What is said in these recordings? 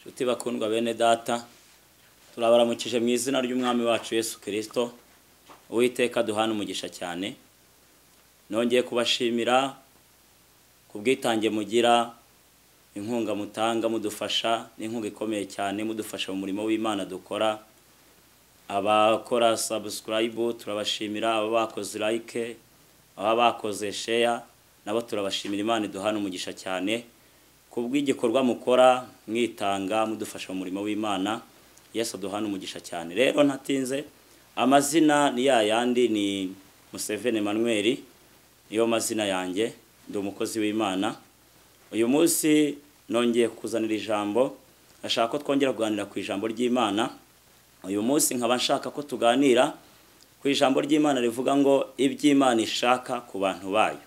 Nshuti bakundwa bene data, turabaramukije mu izina ry'Umwami wacu Yesu Kristo. Uwiteka duhana umugisha cyane. Nongeye kubashimira ku bwitange mugira, inkunga mutanga mudufasha, n'inkunga ikomeye cyane mudufasha mu murimo w'Imana dukora. Abakora subscribe turabashimira, aba bakoze like, aba bakoze share nabo turabashimira. Imana iduhana umugisha cyane kubw'igikorwa mukora mwitanga mudufasha mu murimo w'Imana. Yesu aduhana umugisha cyane. Rero ntatinze, amazina ni ya yandi, ni Museveni Emmanuel, niyo mazina yanjye, ndi umukozi w'Imana. Uyu munsi nongeye kukuzanira ijambo, ndashaka ko twongera kuganira ku ijambo ry'Imana. Uyu munsi nkaba nshaka ko tuganira ku ijambo ry'Imana rivuga ngo iby'Imana ishaka ku bantu bayo.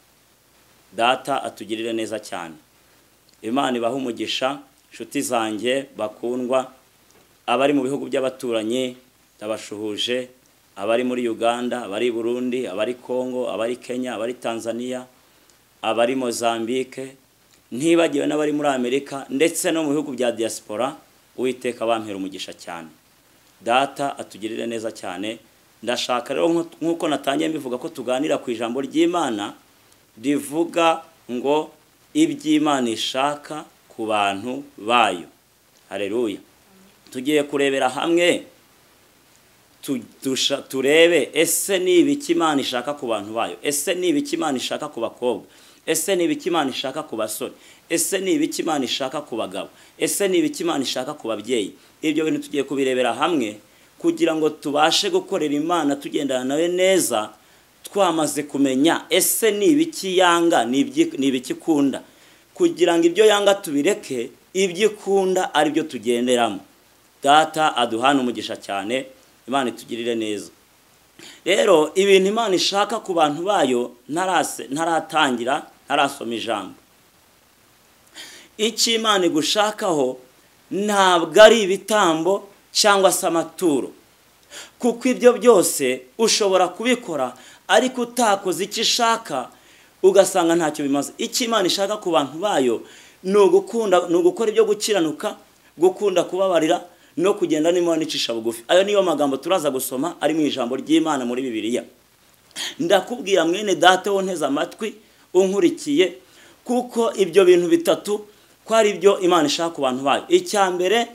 Data atugirire neza cyane. Imana ibahe umugisha, nshuti zanjye bakundwa, abari mu bihugu by'abaturanyi ndabashuhuje, abari muri Uganda, abari Burundi, abari Kongo, abari Kenya, abari Tanzania, abari Mozambique, ntibagiwe n'abari muri Amerika ndetse no mu bihugu bya diaspora. Uwiteka bampera umugisha cyane. Data atugirire neza cyane. Ndashaka rero nk'uko natangiye mbivuga ko tuganira ku ijambo ry'Imana rivuga ngo iby'Imana ishaka ku bantu bayo. Haleluya. Tugiye kurebera hamwe turebe ese ni ibiki Imana ishaka ku bantu bayo, ese ni ibiki Imana ishaka ku bakobwa, ese ni ibiki Imana ishaka ku basore, ese ni ibiki Imana ishaka ku bagabo, ese ni ibiki Imana ishaka ku babyeyi. Ibyo bintu tugiye kubirebera hamwe kugira ngo tubashe gukorera Imana tugendana nawe neza, twamaze kumenya ese ni ibiki yanga, ni ibiki ikunda, kugira ngo ibyo yanga tubireke, ibyo ikunda ari byo tugenderamo. Data aduhana umugisha cyane, Imana itugirire neza. Rero ibintu Imana ishaka ku bantu bayo, ntaratangira, ntarasoma ijambo. Icyo Imana igushakaho ntabwo ari ibitambo cyangwa se amaturo, kuko ibyo byose ushobora kubikora ariko utakoze icyo ishaka ugasanga ntacyo bimaze. Icyo Imana ishaka ku bantu bayo ni ugukunda, ni ugukora ibyo gukiranuka, gukunda kubabarira no kugenda n'Imana icisha bugufi. Ayo niyo magambo turaza gusoma ari mu ijambo ry'Imana muri Bibiliya. Ndakubwira mwene data wo nteze amatwi unkurikiye, kuko ibyo bintu bitatu ko ari byo Imana ishaka ku bantu bayo. Icya mbere,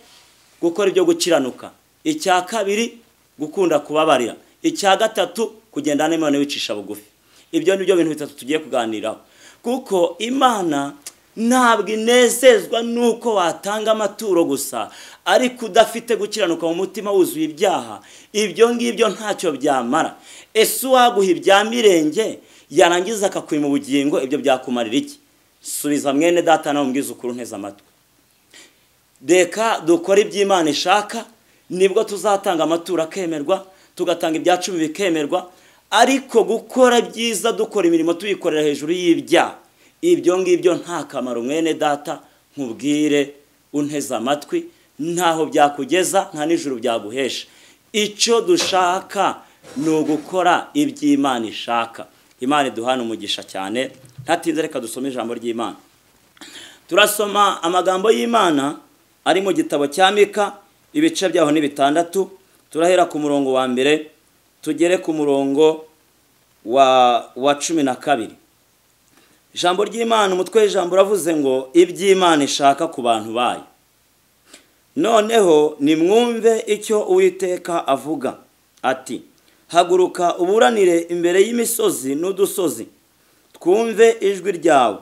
gukora ibyo gukiranuka. Icya kabiri, gukunda kubabarira. Icya gatatu, kugenda n'Imana wicisha bugufi. Ibyo ni byo bintu bitatu tugiye kuganiraho, kuko Imana ntabwo inezezwa nuko watanga amaturo gusa ariko udafite gukiranuka mu mutima wuzuye ibyaha. Ibyo ngibyo ntacyo byamara. Ese uwaguha ibya mirenge yarangiza akakwima ubugingo, ibyo byakumarira iki? Subiza mwene data nawe umbwize ukuri nteze amatwi. Reka dukore iby'Imana ishaka, nibwo tuzatanga amaturo akemerwa, tugatanga ibya cumi bikemerwa. Ariko gukora byiza dukora imirimo tuyikorera hejuru y'ibyaha, ibyo ngibyo nta kamaro. Mwene data nkubwire unteze amatwi, ntaho byakugeza, nta n'ijuru byaguhesha. Icyo dushaka ni ugukora iby'Imana ishaka. Imana iduhana umugisha cyane. Ntatinze, reka dusome ijambo ry'Imana. Turasoma amagambo y'Imana ari mu gitabo cya Mika, ibice byaho ni 6. Turahera ku murongo wa mbere tugere ku murongo wa 12. Ijambo ry'Imana, umutwe w'ijambo uravuze ngo iby'Imana ishaka ku bantu bayo. Noneho nimwumve icyo Uwiteka avuga ati: haguruka uburanire imbere y'imisozi n'udusozi, twumve ijwi ryawe.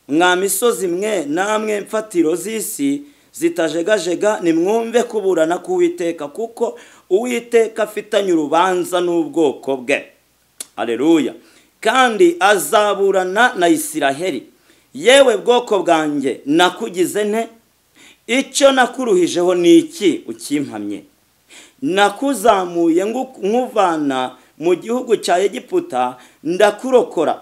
Mwa misozi mwe namwe mfatiro z'isi zitajegajega, nimwumve kuburana k'Uwiteka, kuko Uwiteka afitanye urubanza n'ubwoko bwe. Haleluya. Kandi azaburana na Isiraheli. Yewe bwoko bwanjye, nakugize nte? Icyo nakuruhijeho ni iki ukimpamye? Nakuzamuye nkuvana mu gihugu cya Egiputa, ndakurokora,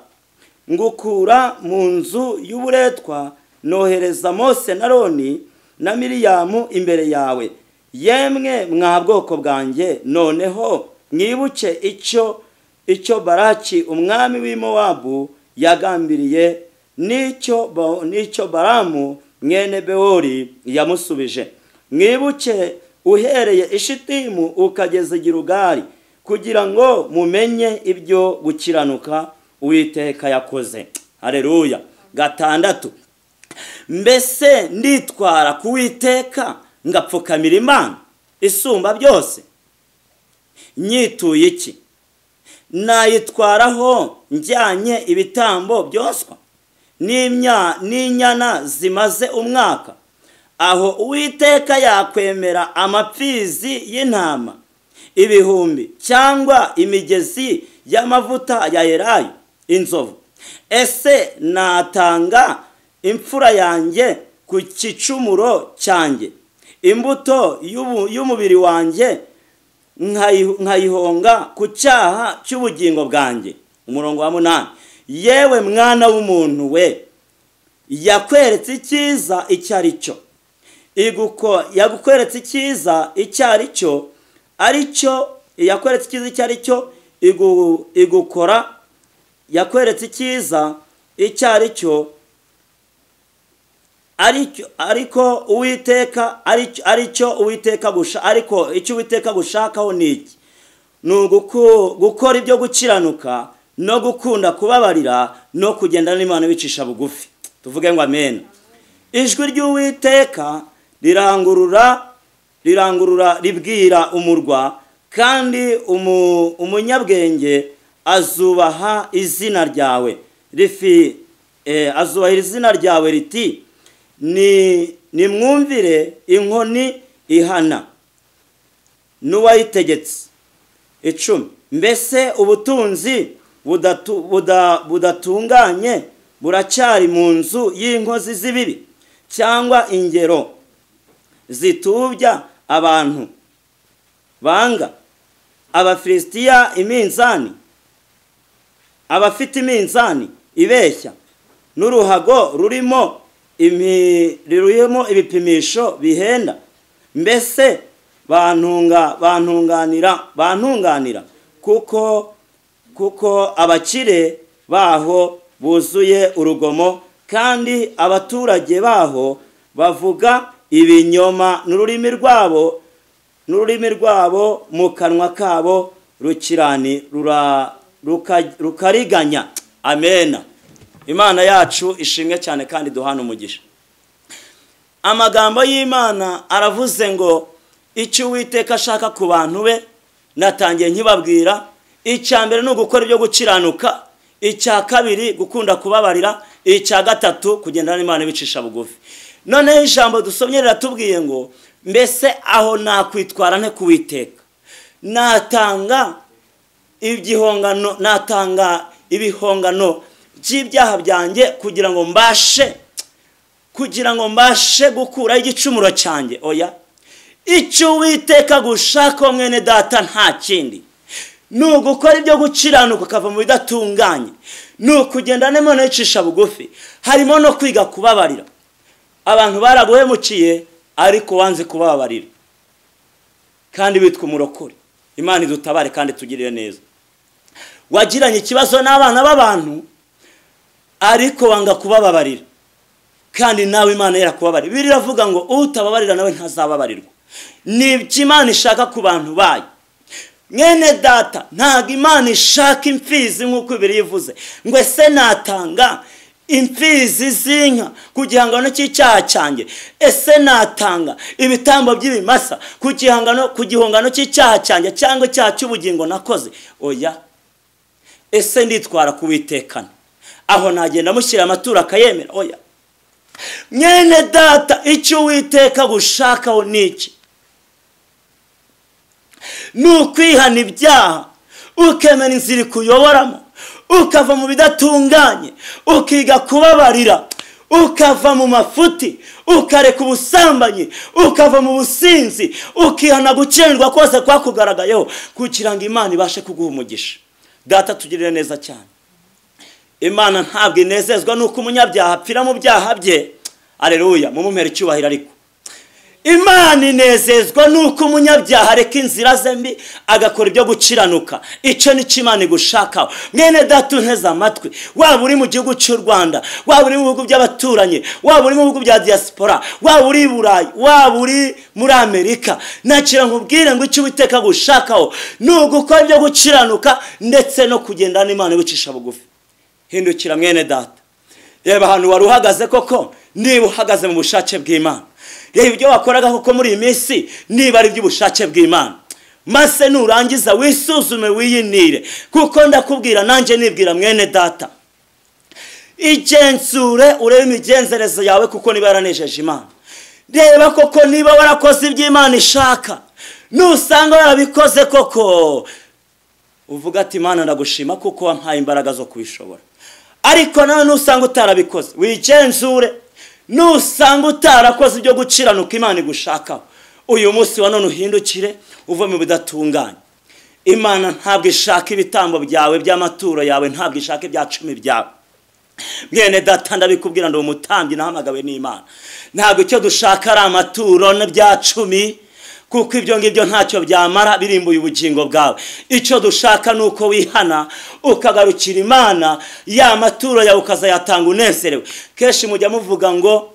ngukura mu nzu y'uburetwa, nohereza Mose na Aroni na Miriyamu imbere yawe. Yemwe mwa bwoko bwanjye, noneho mwibuke icyo Baraki umwami w'i Mowabu yagambiriye, n'icyo Balamu mwene Bewori yamusubije. Mwibuke uhereye Ishitimu ukageza Gilugari, kugira ngo mumenye ibyo gukiranuka Uwiteka yakoze. Haleluya. 6, mbese nditwara ku Uwiteka ngapfukamira Imana isumba byose? Nyituye iki? Nayitwaraho njyanye ibitambo byoswa n'inyana zimaze umwaka? Aho Uwiteka yakwemera amapfizi y'intama ibihumbi, cyangwa imigezi y'amavuta ya elayo inzovu? Ese natanga imfura yanjye ku gicumuro cyanjye, imbuto y'umubiri wanjye nkayihonga ku cyaha cy'ubugingo bwanjye? Umurongo wa 8, yewe mwana w'umuntu we, yakweretse icyiza icyo ari cyo, yagukweretse icyiza icyo ari cyo, aricyo yakweretse icyiza icyo ari cyo, igukora yakweretse icyiza icyo ari cyo, ariko Uwiteka aricyo Uwiteka gusha, ariko icyo Uwiteka gushakaho ni iki? Ni gukora ibyo gukiranuka no gukunda kubabarira no kugenda n'Imana bicisha bugufi. Tuvuge ngo amen. Ijwi ry'Uwiteka rirangurura ribwira umurwa, kandi umunyabwenge azubaha izina ryawe azubahira izina ryawe riti nimwumvire inkoni ihana n'uwayitegetse. 10, mbese ubutunzi budatunganye buracyari mu nzu y'inkozi z'ibibi, cyangwa ingero zitubya abantu banga Abafilisitiya iminzani, abafite iminzani ibeshya n'uruhago rurimo ibipimisho bihenda? Mbese bantunganira kuko abakire baho buzuye urugomo, kandi abaturage baho bavuga ibinyoma n'ururimi rwabo mu kanwa kabo rukirani rukariganya. Amena. Imana yacu ishimwe cyane kandi duhana umugisha. Amagambo y'Imana aravuze ngo icyo Uwiteka ashaka ku bantu be natangiye nkibabwira. Icya mbere ni ugukora ibyo gukiranuka, icya kabiri gukunda kubabarira, icya gatatu kugendana n'Imana bicisha bugufi. Noneho ijambo dusomye riratubwiye ngo mbese aho nakwitwara nte ku Uwiteka? Natanga igihongano, natanga ibihongano by'ibyaha byanjye kugira ngo mbashe gukura igicumuro cyanjye? Oya. Icyo Uwiteka gushaka mwene data nta kindi, ni ugukora ibyo gukiranuka ukava mu bidatunganye, ni ukugenda n'Imana yicisha bugufi. Harimo no kwiga kubabarira. Abantu baraguhemukiye ariko wanze kubabarira, kandi witwa umurokore. Imana idutabare kandi tugirire neza. Wagiranye ikibazo n'abana b'abantu ariko wanga kubababarira, kandi nawe Imana yarakubabarira. Bibiliya iravuga ngo utababarira nawe ntazababarirwa. Ni ibyo Imana ishaka ku bantu bayo. Mwene data, ntabwo Imana ishaka imfizi nk'uko Bibiliya ivuze ngo ese natanga imfizi z'inka ku gihangano cy'icyaha cyanjye? Ese natanga ibitambo by'ibimasa ku gihangano cy'icyaha cyanjye cyangwa icyaha cy'ubugingo nakoze? Oya. Ese nditwara ku Uwiteka? Aho nagenda mushyira amaturo akayemera? Oya. Mwene data, icyo Uwiteka gushakaho ni iki? Ni ukwihana ibyaha, ukemera inzira ikuyoboramo, ukava mu bidatunganye, ukiga kubabarira, ukava mu mafuti, ukareka ubusambanyi, ukava mu businzi, ukihana gutsindwa kose kwakugaragayeho, kugira ngo Imana ibashe kuguha umugisha. Data tugirire neza cyane. Imana ntabwo inezezwa nuko umunyabyaha apfira mu byaha bye. Aleluya, mumumpere icyubahiro. Ariko Imana inezezwa nuko umunyabyaha areka inzira ze mbi agakora ibyo gukiranuka. Icyo nicyo Imana igushakaho. Mwene data unteze amatwi, waba uri mu gihugu cy'u Rwanda, waba uri mu bihugu by'abaturanyi, waba uri mu bihugu bya diaspora, waba uri i Burayi, waba uri muri Amerika, nakira nkubwire ngo icyo Uwiteka agushakaho ni ugukora ibyo gukiranuka ndetse no kugenda n'Imana ibicisha bugufi. Hindukira mwene data, reba ahantu wari uhagaze koko, niba uhagaze mu bushake bw'Imana. Reba ibyo wakoraga koko muri iyi minsi, niba ari iby'ubushake bw'Imana. Maze nurangiza wisuzume wiyinire, kuko ndakubwira nanjye nibwira mwene data, igenzure urebe imigenzereze yawe kuko niba yaranejeje Imana. Reba koko niba warakoze iby'Imana ishaka, nusanga warabikoze koko uvuga ati Imana ndagushima kuko wampaye imbaraga zo kubishobora. Ariko nawe nusanga utarabikoze, wigenzure. Nusanga utarakoze ibyo gukiranuka Imana igushakaho, uyu munsi wa none uhindukire uve mu bidatunganye. Imana ntabwo ishaka ibitambo byawe by'amaturo yawe, ntabwo ishaka ibya cumi byawe. Mwene data ndabikubwira, ndi umutambyi nahamagawe n'Imana. Ntabwo icyo dushaka ari amaturo n'ibya cumi, kuko ibyo ngibyo ntacyo byamara, birimbuye ubugingo bwawe. Icyo dushaka ni uko wihana ukagarukira Imana, ya maturo yawe ukazayatanga unezerewe. Kenshi mujya muvuga ngo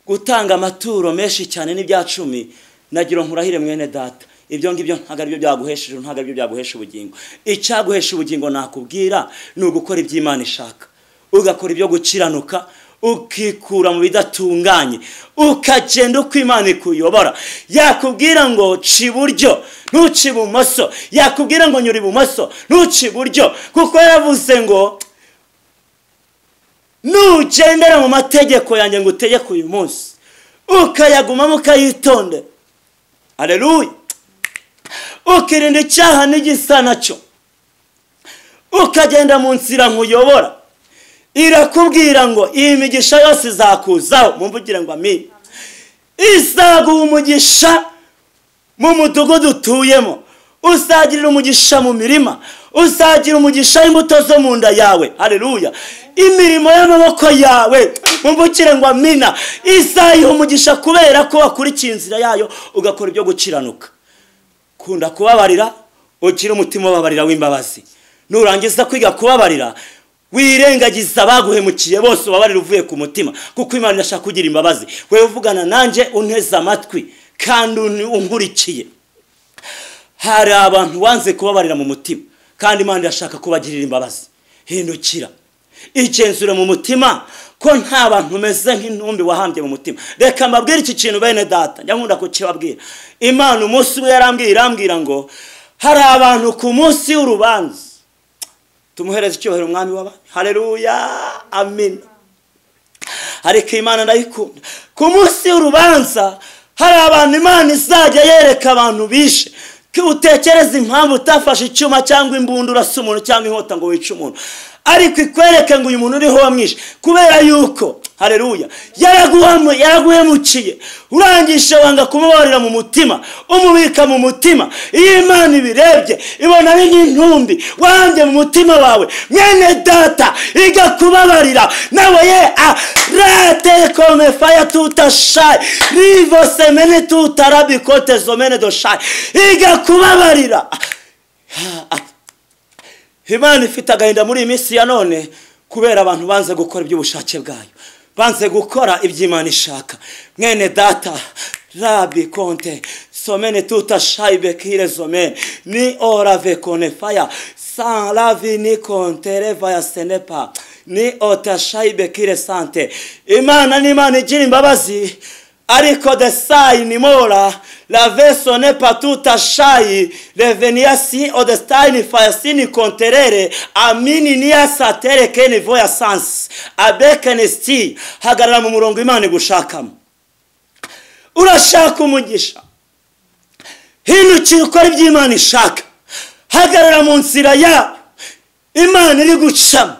gutanga amaturo menshi cyane n'ibya cumi, nagira nkurahire mwene data, ibyo ngibyo ntabwo aribyo byaguhesheje, ntabwo aribyo byaguhesha ubugingo. Icyaguhesha ubugingo nakubwira ni ugukora iby'Imana ishaka, ugakora ibyo gukiranuka, ukikura mu bidatunganye, ukagenda uko Imana ikuyobora. Yakubwira ngo ci iburyo, ntuci ibumoso. Yakubwira ngo nyura ibumoso, ntuci iburyo. Kuko yaravuze ngo nugendera mu mategeko yanjye ngo utegeke uyu munsi, ukayagumamo ukayitondera, haleluya, ukirinda icyaha n'igisa nacyo, ukagenda mu nzira nkuyobora, irakubwira ngo iyi migisha yose izakuzaho. Mumvugire ngo amen. Izaguha umugisha mu mudugudu utuyemo, uzagirira umugisha mu mirima, uzagira umugisha w'imbuto zo mu nda yawe, haleluya. Imirimo y'amaboko yawe, mumvugire ngo amina, izayiha umugisha kubera ko wakurikiye inzira yayo ugakora ibyo gukiranuka. Kunda kubabarira, ugira umutima ubabarira w'imbabazi. Nurangiza kwiga kubabarira, wirengagiza abaguhemukiye bose, ubabarira uvuye ku mutima, kuko Imana irashaka kugira imbabazi. Wewe uvugana nanjye unteze amatwi kandi unkurikiye, hari abantu wanze kubabarira mu mutima, kandi Imana irashaka kubagirira imbabazi. Hindukira, igenzure mu mutima ko nta bantu umeze nk'intumbi wahambye mu mutima. Reka mbabwire iki kintu bene data, njya nkunda kukibabwira. Imana umunsi umwe yarambwiye, irambwira ngo hari abantu ku munsi w'urubanza. Tumuhereze icyubahiro umwami w'abami, haleluya, amen. Ariko Imana ndayikunda. Ku munsi w'urubanza hari abantu Imana izajya yereka abantu bishe. Utekereza impamvu utafashe icyuma cyangwa imbunda urasa umuntu cyangwa inkota ngo wice umuntu, ariko ikwereke ngo uyu muntu uriho wamwishe kubera yuko, haleluya, yaraguhemukiye, urangije wanga kumubabarira mu mutima, umubika mu mutima. Iyo Imana ibirebye ibona ari nk'intumbi wambye mu mutima wawe, mwene data, igakubabarira nawe. Ye a rate kome faya tuta shai rivo semene tuta rabikote zomene do shai, igakubabarira. Imana ifite agahinda muri iyi minsi ya none kubera abantu banze gukora iby'ubushake bwayo, banze gukora iby'Imana ishaka. Mwene data, rabi konte somene tuta shaibe kire zomene ni ora vekone faya sans la vie ni kontere vaya senepa ni ota shaibe kire sante. Imana ni Imana igira imbabazi, ariko desai ni mora la veso ne patuta shai revenia si odestai fayasini konterere amini ni asatere kene voya sans abekenesti. Hagarara mu murongo Imana igushakamo. Urashaka umugisha, hindukira ukora iby'Imana ishaka, hagarara mu nzira yayo Imana iri gucamo.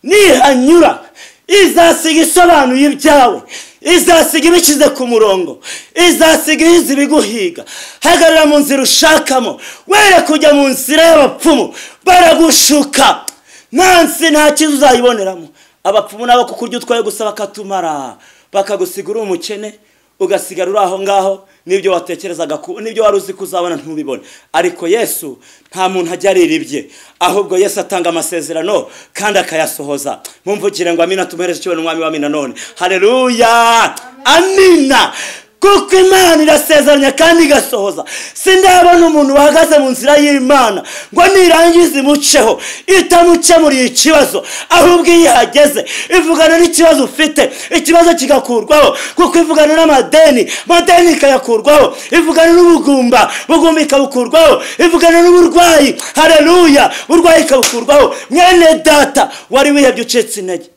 Nihanyura izasiga isobanuye ibyawe, izasiga ibishyize ku murongo, izasiga izi ibiguhiga. Hagarara mu nzira ushakamo, were kujya mu nzira y'abapfumu baragushuka, nansi nta cyiza uzayiboneramo. Abapfumu nabo kukurya utwaye gusa bakatumara, bakagusiga uri umukene, ugasigara uri aho ngaho, n'ibyo watekerezaga n'ibyo wari uzi kuzabona ntubibone. Ariko Yesu nta muntu ajya arira ibye, ahubwo Yesu atanga amasezerano kandi akayasohoza. Mumvugire ngo amina, tumuhereze icyubahiro umwami w'amina none. Haleluya, amina. Kuko Imana irasezeranya kandi igasohoza. Sindabona umuntu wahagaze mu nzira y'Imana ngo nirangize imuceho itamukemuriye ikibazo, ahubwo iyo ihageze ivugana n'ikibazo ufite, ikibazo kigakurwaho. Kuko ivugana n'amadeni, amadeni ikayakurwaho, ivugana n'ubugumba, bugumba ikabukurwaho, ivugana n'uburwayi, haleluya, uburwayi ikabukurwaho. Mwene data wari wihebye ucitse intege,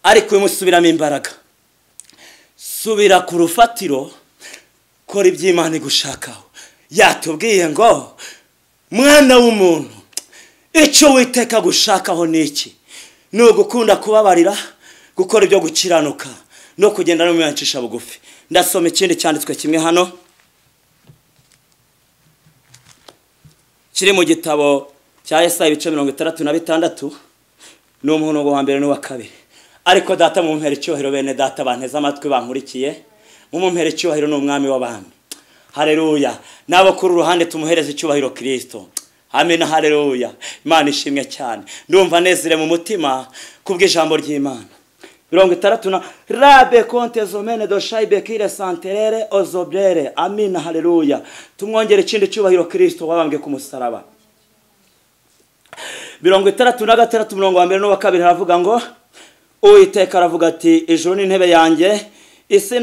ariko umusubiramo imbaraga, subira ku rufatiro, kora iby'Imana igushakaho. Yatubwiye ngo mwana w'umuntu, icyo witeka gushakaho ni iki? Ni ugukunda kubabarira, gukora ibyo gukiranuka no kugenda no mwiyancisha bugufi. Ndasoma ikindi cyanditswe kimwe hano kiri mu gitabo cya Yesaya ibice 66, ni umurongo wa mbere n'uwa kabiri. Ariko data mumpera icyubahiro, bene data banteze amatwi bankurikiye, mumumpera icyubahiro, ni umwami w'abami. Haleluya. Nabo kuri uruhande tumuhereze icyubahiro Kristo. Amina, haleluya. Imana ishimwe cyane. Ndumva nezire mu mutima kubw'ijambo ry'Imana. 60 na rabe konte zomene do shaibe kire santerere ozobrere. Amina, haleluya. Tumwongere ikindi cyubahiro Kristo wabambwe ku musaraba. 66 umurongo wa mbere n'uwa kabiri haravuga ngo Uwiteka aravuga ati ijuru ni intebe yanjye, isi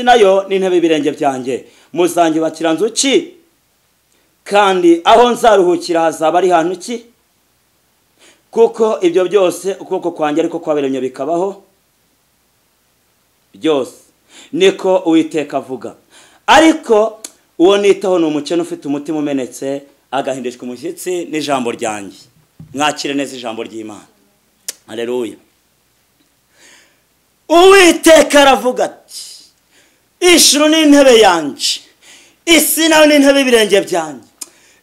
nayo ni intebe y'ibirenge byanjye. Muzanyubakira nzu ki? Kandi aho nzaruhukira hazaba ari hantu ki? Kuko ibyo byose ukuboko kwanjye ariko kwaberemye bikabaho byose, niko Uwiteka avuga. Ariko uwo nitaho ni umukene ufite umutima umenetse, agahindishwa umushyitsi n'ijambo ryanjye. Mwakire neza ijambo ry'Imana. Haleluya. Uwiteka aravuga ati ijuru ni intebe yanjye, isi nayo ni intebe y'ibirenge byanjye.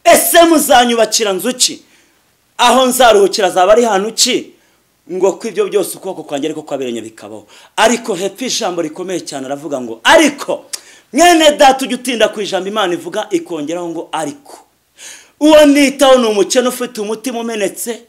Ese muzanyubakira nzu ki? Aho nzaruhukira azaba ari hantu ki? Ngo ko ibyo byose ukuboko kwanjye ariko kwaberanye bikabaho. Ariko hepfo ijambo rikomeye cyane aravuga ngo ariko mwene data ujya utinda ku ijambo Imana ivuga ikongeraho ngo ariko uwo nitaho ni umukene ufite umutima umenetse,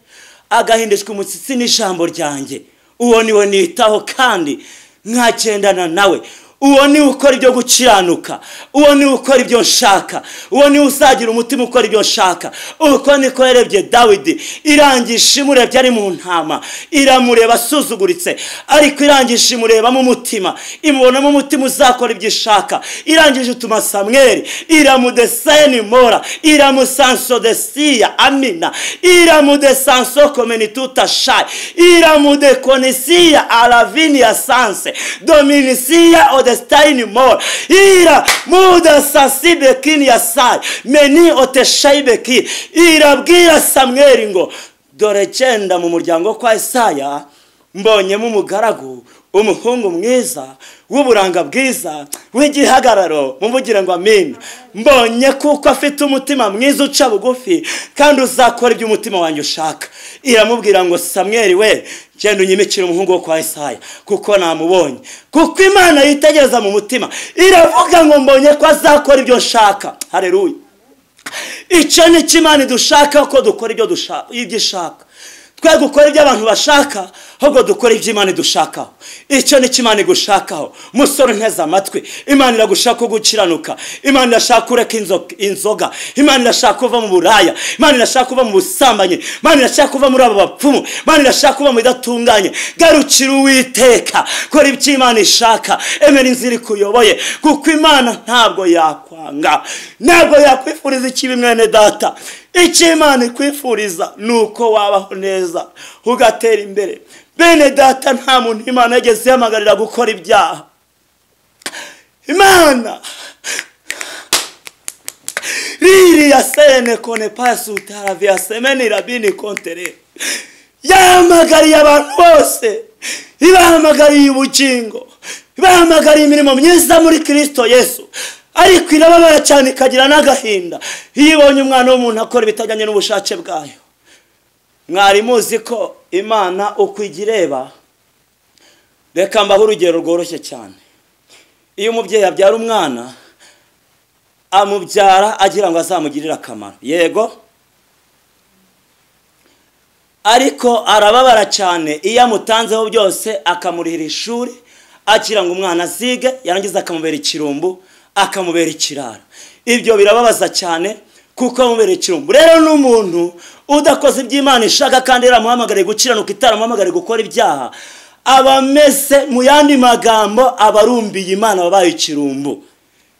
agahindishwa umushyitsi n'ijambo ryanjye. Uwo niwe nitaho kandi nkagendana nawe. Uwo niwe ukora ibyo gukiranuka, uwo niwe ukora ibyo nshaka, uwo niwe uzagira umutima ukora ibyo nshaka. Uko niko yarebye Dawidi, irangisha imurebye ari mu ntama, iramureba asuzuguritse, ariko irangisha imurebamo umutima, imubonamo umutima uzakora ibyo ishaka. Irangije ituma Samweli, iramudeseni mora, iramusansodesiya amina, iramudesanso komenituta shai, iramudekonisiya alavinia sanse, dominisiya odestaini mora, ira muda sasibekini yasai meni oteshaibeki. Irabwira Samweli ngo dore genda mu muryango kwa Isaya, mbonyemo umugaragu, umuhungu mwiza w'uburanga bwiza w'igihagararo. Mumvugire ngo amina. Mbonye kuko afite umutima mwiza uca bugufi, kandi uzakora ibyo umutima wanjye ushaka. Iramubwira ngo Samweli we, genda unyimikire umuhungu wo kwa Isaya, kuko namubonye. Kuko Imana yitegereza mu mutima, iravuga ngo mbonye ko azakora ibyo nshaka. Haleluya. Icyo ni cyo Imana idushaka, ko dukora ibyo ishaka. Twe gukora ibyo abantu bashaka, ahubwo dukora ibyo Imana idushakaho. Icyo ni cyo Imana igushakaho. Musore nteze amatwi, Imana iragushaka gukiranuka, Imana irashaka kureka inzoga, Imana irashaka kuva mu buraya, Imana irashaka kuva mu busambanyi, Imana irashaka kuva muri abo bapfumu, Imana irashaka kuva mu bidatunganye. Garukira Uwiteka, kora ibyo Imana ishaka, emera inzira ikuyoboye, kuko Imana ntabwo yakwanga, ntabwo yakwifuriza ikibi. Mwene data, icyo Imana ikwifuriza ni uko wabaho neza ugatera imbere. Bene data, nta muntu Imana yageze ihamagarira gukora ibyaha. Imana riri yasene kone pasu taravia semeni rabini kontere, yahamagariye abantu bose, ibahamagariye ubugingo, ibahamagariye imirimo myiza muri Kristo Yesu. Ariko irababara cyane ikagira n'agahinda iyo ibonye umwana w'umuntu akora ibitajyanye n'ubushake bwayo. Mwari muzi ko Imana uko igireba? Reka mbahe urugero rworoshye cyane. Iyo umubyeyi abyara umwana, amubyara agira ngo azamugirire akamaro, yego, ariko arababara cyane iyo amutanzeho byose, akamurihira ishuri agira ngo umwana azige, yarangiza akamubera ikirumbu, akamubera ikirara. Ibyo birababaza cyane kuko amubera ikirumbu. Rero n'umuntu udakoze iby'Imana ishaka kandi yaramuhamagariye gukiranuka, itaramuhamagariye gukora ibyaha, aba ameze, mu yandi magambo, abarumbiye Imana, babaye ikirumbu.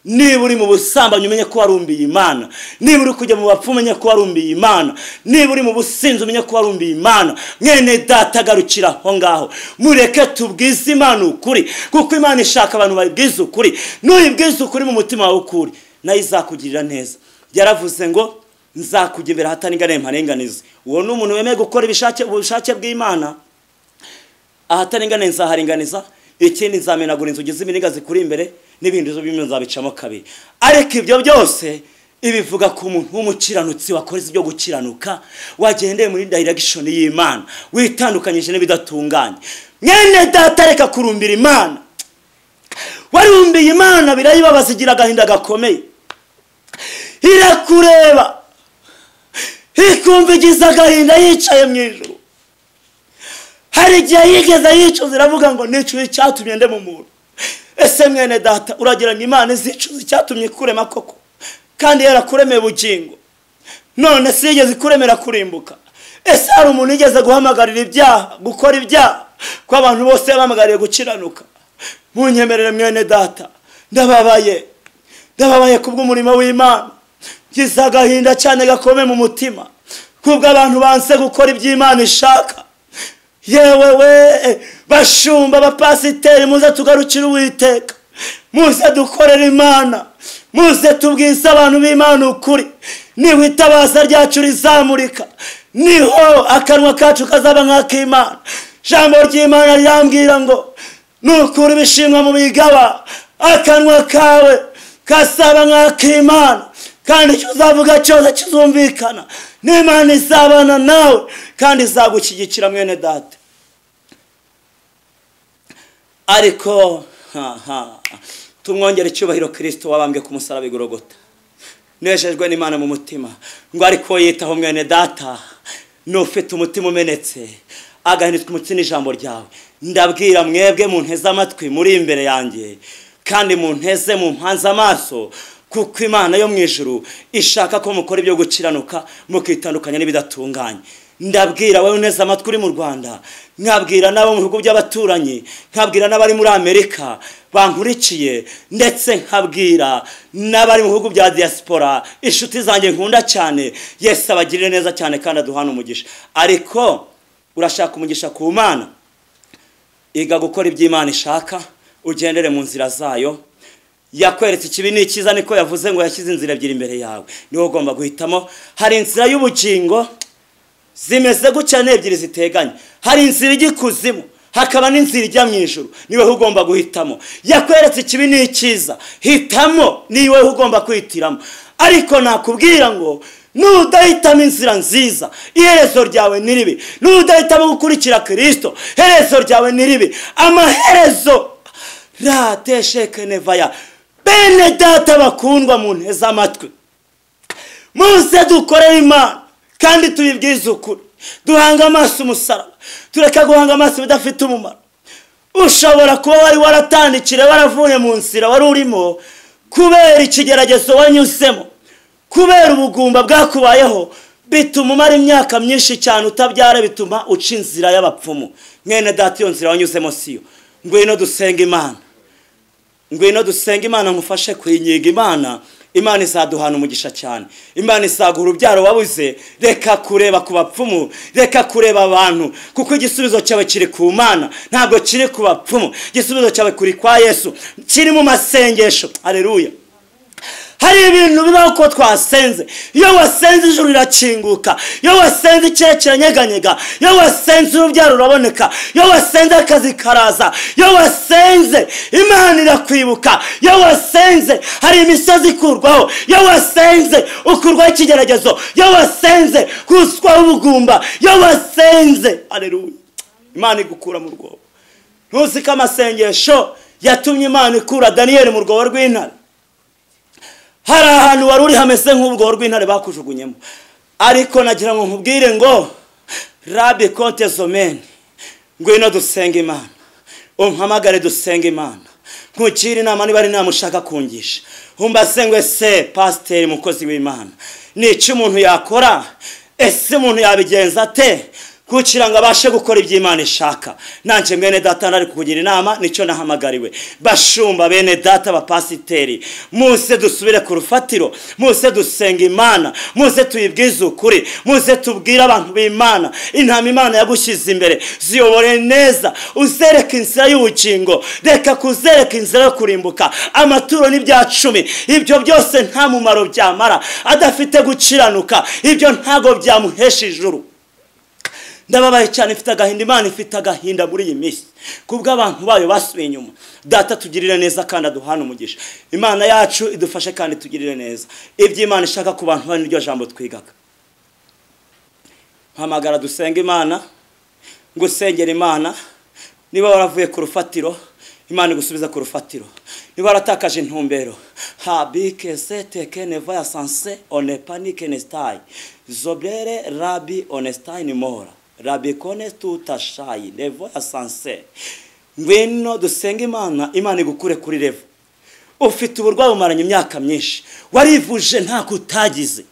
Niba uri mu busambanyi umenye ko warumbiye Imana, niba uri kujya mu bapfu umenye ko warumbiye Imana, niba uri mu businzi umenye ko warumbiye Imana. Mwene data, garukira aho ngaho, mureke tubwize Imana ukuri, kuko Imana ishaka abantu bayibwiza ukuri. Nuyibwiza ukuri mu mutima wawe ukuri, nayo izakugirira neza. Yaravuze ngo nzakujya imbere ahataringaniye mparenganize. Uwo ni umuntu wemeye gukora ubushake bw'Imana. Ahataringaniye nzaharinganiza, ikindi nzamenagura inzugi z'imiringa zikuri imbere, n'ibindi bimwe nzabicamo kabiri. Ariko ibyo byose ibivuga ku muntu w'umukiranutsi wakoze ibyo gukiranuka, wagendeye muri direction y'Imana, witandukanyije n'ibidatunganye. Mwene data, reka kurumbira Imana. Warumbiye Imana birayibabaza, igira agahinda gakomeye. Irakureba ikumva igize agahinda yicaye mu ijuru. Hari igihe yigeze yicuza, iravuga ngo nicuye icyatumye nde mu muntu. Ese mwene data, uragira ngo Imana izicuza icyatumye ikurema koko, kandi yarakuremeye ubugingo? None se yigeze ikuremera kurimbuka? Ese hari umuntu yigeze guhamagarira ibyaha, gukora ibyaha, ko abantu bose yabahamagariye gukiranuka? Munyemerere mwene data, ndababaye, ndababaye kubw'umurimo w'Imana. Ngize agahinda cyane gakomeye mu mutima kubw'abantu banse gukora iby'Imana ishaka. Yewe we bashumba, abapasiteri, muze tugarukire Uwiteka, muze dukorere Imana, muze tubwize abantu b'Imana ukuri. Niho itabaza ryacu rizamurika, niho akanwa kacu kazaba nk'ak'Imana. Ijambo ry'Imana rirambwira ngo nukura ibishimwa mu bigaba, akanwa kawe kasaba nk'ak'Imana, kandi icyo uzavuga cyose kizumvikana, n'Imana izabana nawe kandi izagushyigikira mwene data. Ariko tumwongere icyubahiro Kristo wabambwe ku musaraba i Golgotha. Nejejwe n'Imana mu mutima ngo ariko yitaho mwene data, n'ufite umutima umenetse agahindutse umutsi n'ijambo ryawe. Ndabwira mwebwe munteze amatwi muri imbere yanjye, kandi munteze mumpanze amaso, kuko Imana yo mu ijuru ishaka ko mukora ibyo gukiranuka, mukitandukanya n'ibidatunganye. Ndabwira wowe uneze amatwi uri mu Rwanda, nkabwira n'abo mu bihugu by'abaturanyi, nkabwira n'abari muri Amerika bankurikiye, ndetse nkabwira n'abari mu bihugu bya diaspora, inshuti zanjye nkunda cyane. Yesu abagirire neza cyane kandi aduhane umugisha. Ariko urashaka umugisha ku Mana, iga gukora iby'Imana ishaka, ugendere mu nzira zayo. Yakweretse ikibi n'ikiza, niko yavuze ngo yashyize inzira ebyiri imbere yawe, niwe ugomba guhitamo. Hari inzira y'ubugingo zimeze gutya, ni ebyiri ziteganye. Hari inzira ijya ikuzimu, hakaba n'inzira ijya mu ijuru, niwe ugomba guhitamo. Yakweretse ikibi n'ikiza, hitamo, niwe ugomba kwihitiramo. Ariko nakubwira ngo nudahitamo inzira nziza, iherezo ryawe ni ribi. Nudahitamo gukurikira Kristo, iherezo ryawe ni ribi. Amaherezo rateshekenevaya. Bene data bakundwa, munteze amatwi, muze dukorere Imana kandi tubibwize ukuri. Duhanga amaso umusaraba, tureka guhanga amaso ibidafite umumaro. Ushobora kuba wari waratandikire, waravuye mu nzira wari urimo kubera ikigeragezo wanyuzemo, kubera ubugumba bwakubayeho, bituma umara imyaka myinshi cyane utabyara, bituma uca inzira y'abapfumu. Mwene data, iyo nzira wanyuzemo siyo. Ngwino dusenga Imana, ngwino dusenga Imana, nkufashe kwinyiga Imana. Imana izaduhana umugisha cyane, Imana izaguha urubyaro wabuze. Reka kureba ku bapfumu, reka kureba abantu, kuko igisubizo cyawe kiri ku Mana, ntabwo kiri ku bapfumu. Igisubizo cyawe kuri kwa Yesu, kiri mu masengesho. Haleluya. Hari ibintu bibaho ko twasenze. Iyo wasenze ijuru rirakinguka, iyo wasenze ikirere kiranyeganyega, iyo wasenze urubyaro ruraboneka, iyo wasenze akazi karaza, iyo wasenze Imana irakwibuka, iyo wasenze hari imisozi ikurwaho, iyo wasenze ukurwaho ikigeragezo, iyo wasenze kuswaho ubugumba, iyo wasenze, haleluya, Imana igukura mu rwobo. Ntuzi ko amasengesho Yatumye Imana ikura Daniyeli mu rwobo rw'intare. Hari ahantu wari uri hameze nk'urwobo rw'intare bakujugunyemo, ariko nagira ngo nkubwire ngo Rabi konte zomeni, ngwino dusenga Imana, umpamagare dusenga Imana, nkukire inama niba ari inama ushaka kungisha, umbaze ngo ese pasiteri mukozi w'Imana ni iki umuntu yakora, ese umuntu yabigenza ate kugira ngo abashe gukora ibyo Imana ishaka. Nanjye mwene data nari kukugira inama, nicyo nahamagariwe. Bashumba bene data bapasiteri, muze dusubire ku rufatiro, muze dusenga Imana, muze tuyibwize ukuri, muze tubwire abantu b'Imana intama Imana yagushyize imbere, ziyobore neza, uzereke inzira y'ubugingo, reka kuzereka inzira yo kurimbuka. Amaturo n'ibya cumi, ibyo byose nta mumaro byamara adafite gukiranuka, ibyo ntago byamuhesha ijuru. Ndababaye cyane, mfite agahinda. Imana ifite agahinda muri iyi minsi kubwo abantu bayo basubiye inyuma. Data tugirire neza kandi aduhane umugisha. Imana yacu idufashe kandi tugirire neza. Ibyo Imana ishaka ku bantu bari niryo jambo twigaga. Mpamagara dusenga Imana, ngusengera Imana. Niba waravuye ku rufatiro, Imana igusubiza ku rufatiro. Niba waratakaje intumbero, habike sete neva ya sanse one panique nestai zobrere rabi onestai ni mora rabi kone tutashayi levo ya sanse. Ngwino dusenga Imana, Imana igukure kuri levo. Ufite uburwayi umaranye imyaka myinshi, warivuje nta kutagize.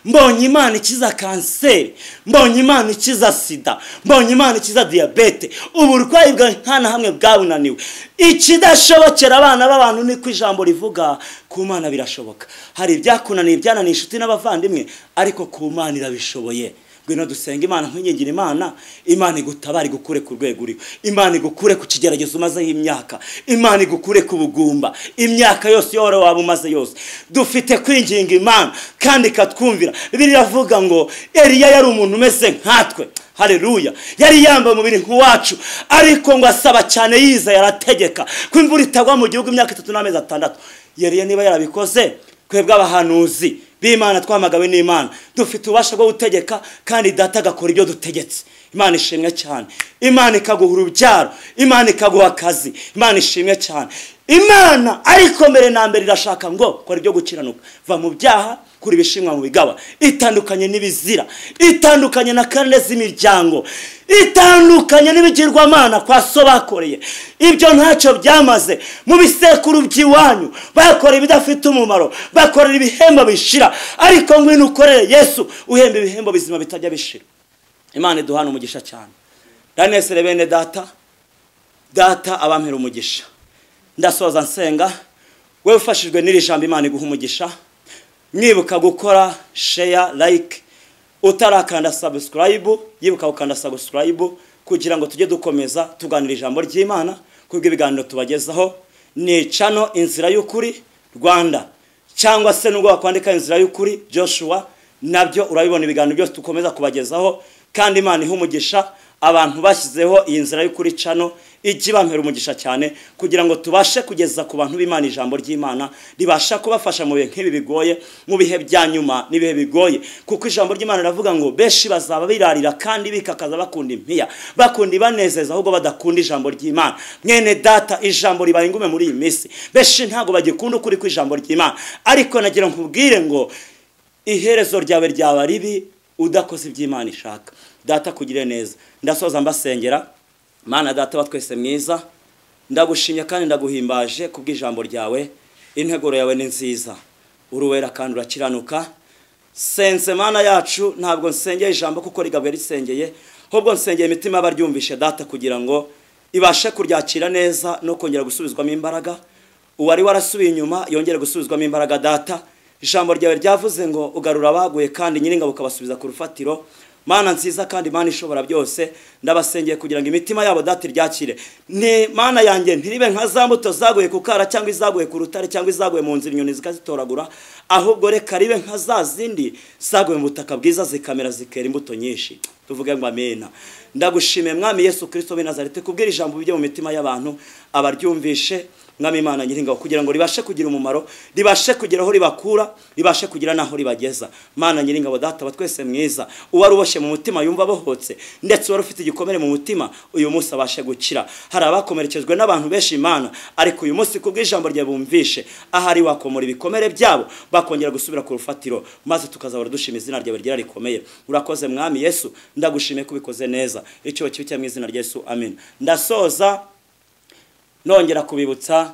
Mbonye Imana ikiza kanseri, mbonye Imana ikiza sida, mbonye Imana ikiza diyabete. Uburwayi bwa nta na hamwe bwabunaniwe. Ikidashobokera abana b'abantu niko ijambo rivuga, ku Mana birashoboka. Hari ibyakunaniye, ibyananiye inshuti n'abavandimwe, ariko ku Mana irabishoboye. Ngwino dusenga Imana, nkwingingira Imana, Imana igutabare igukure ku rwego uriho, Imana igukure ku kigeragezo umazeho imyaka, Imana igukure ku bugumba imyaka yose yore waba umaze yose. Dufite kwinginga Imana kandi ikatwumvira. Bibiliya iravuga ngo Eliya yari umuntu umeze nkatwe. Haleluya. Yari yambaye umubiri nk'uwacu, ariko ngo asaba cyane yiza yarategeka ko imvura itagwa mu gihugu imyaka 3 n'amezi 6. Eliya niba yarabikoze, twebwe abahanuzi b'Imana twamagawe n'Imana dufite ububasha bwo gutegeka, kandi data agakora ibyo dutegetse. Imana ishimwe cyane. Imana ikaguha urubyaro, Imana ikaguha akazi. Imana ishimwe cyane. Imana ariko mbere na mbere irashaka ngo kora ibyo gukiranuka, va mu byaha, kuri ibishimwa mu bigaba, itandukanye n'ibizira, itandukanye na karne z'imiryango, itandukanye n'ibigirwamana kwa so bakoreye. Ibyo ntacyo byamaze mu bisekuru by'iwanyu, bakora ibidafite umumaro, bakorera ibihembo bishira, ariko ngwino ukorere Yesu uhemba ibihembo bizima bitajya bishira. Imana iduhana umugisha cyane. Ndanesere bene data, data abampera umugisha. Ndasoza nsenga, wewe ufashijwe n'iri jambo Imana iguha umugisha. Mwibuka gukora share, like, utarakanda subscribe, yibuka gukanda subscribe kugira ngo tujye dukomeza tuganira ijambo ry'Imana kubwo ibiganiro tubagezaho. Ni channel Inzira y'Ukuri Rwanda, cyangwa se nubwo wakwandika Inzira y'Ukuri Joshua, nabyo urabibona ibiganiro byose tukomeza kubagezaho. Kandi Imana iha umugisha abantu bashyizeho iyi Nzira y'Ukuri channel, ijye ibampera umugisha cyane kugira ngo tubashe kugeza ku bantu b'Imana ijambo ry'Imana ribasha kubafasha mu bihe nk'ibi bigoye, mu bihe bya nyuma n'ibihe bigoye. Kuko ijambo ry'Imana riravuga ngo benshi bazaba birarira kandi bikakaza bakunda impiya, bakunda ibanezeza ahubwo badakunda ijambo ry'Imana. Mwene data, ijambo ribaye ingume muri iyi minsi, benshi ntago bagikunda ukuri kw'ijambo ry'Imana. Ariko nagira nkubwire ngo iherezo ryawe ryaba ribi udakoze iby'Imana ishaka. Data kugire neza. Ndasoza mbasengera. Mana data wa twese mwiza, ndagushimye kandi ndaguhimbaje kubw'ijambo ryawe. Integuro yawe ni nziza, uruwera kandi urakiranuka. Sense Mana yacu, ntabwo nsengeye ijambo kuko rigabwe risengeye, ahubwo nsengeye imitima y'abaryumvishe data kugira ngo ibashe kuryakira neza no kongera gusubizwamo imbaraga. Uwari warasubiye inyuma yongere gusubizwamo imbaraga data. Ijambo ryawe ryavuze ngo ugarura abaguye kandi nyiringabo ukabasubiza ku rufatiro. Mana nziza kandi Mana ishobora byose, ndabasengeye kugira ngo imitima yabo data iryakire. Ni Mana yanjye ntiribe nka za mbuto zaguye ku kara cyangwa izaguye ku rutare cyangwa izaguye mu nzira inyoni zikazitoragura, ahubwo reka ribe nka za zindi zaguye mu butaka bwiza zikamera zikera imbuto nyinshi. Tuvuge ngo amena. Ndagushimiye Mwami Yesu Kristo w'i Nazareti kubwira ijambo bijye mu mitima y'abantu abaryumvishe. Mwami Imana nyiringabo, kugira ngo ribashe kugira umumaro, ribashe kugira aho ribakura, ribashe kugira naho ribageza. Mana nyiringabo, Data wa twese mwiza, uwari uboshye mu mutima yumva abohotse, ndetse uwari ufite igikomere mu mutima uyu munsi abashe gukira. Hari abakomerekejwe n'abantu benshi Imana, ariko uyu munsi kubw'ijambo ryawe bumvishe, ahari wakomora ibikomere byabo bakongera gusubira ku rufatiro, maze tukazahora dushima izina ryawe ryera rikomeye. Urakoze Mwami Yesu, ndagushimiye ko ubikoze neza. Icyo kibi cya mu izina rya Yesu, amen. Ndasoza nongera kubibutsa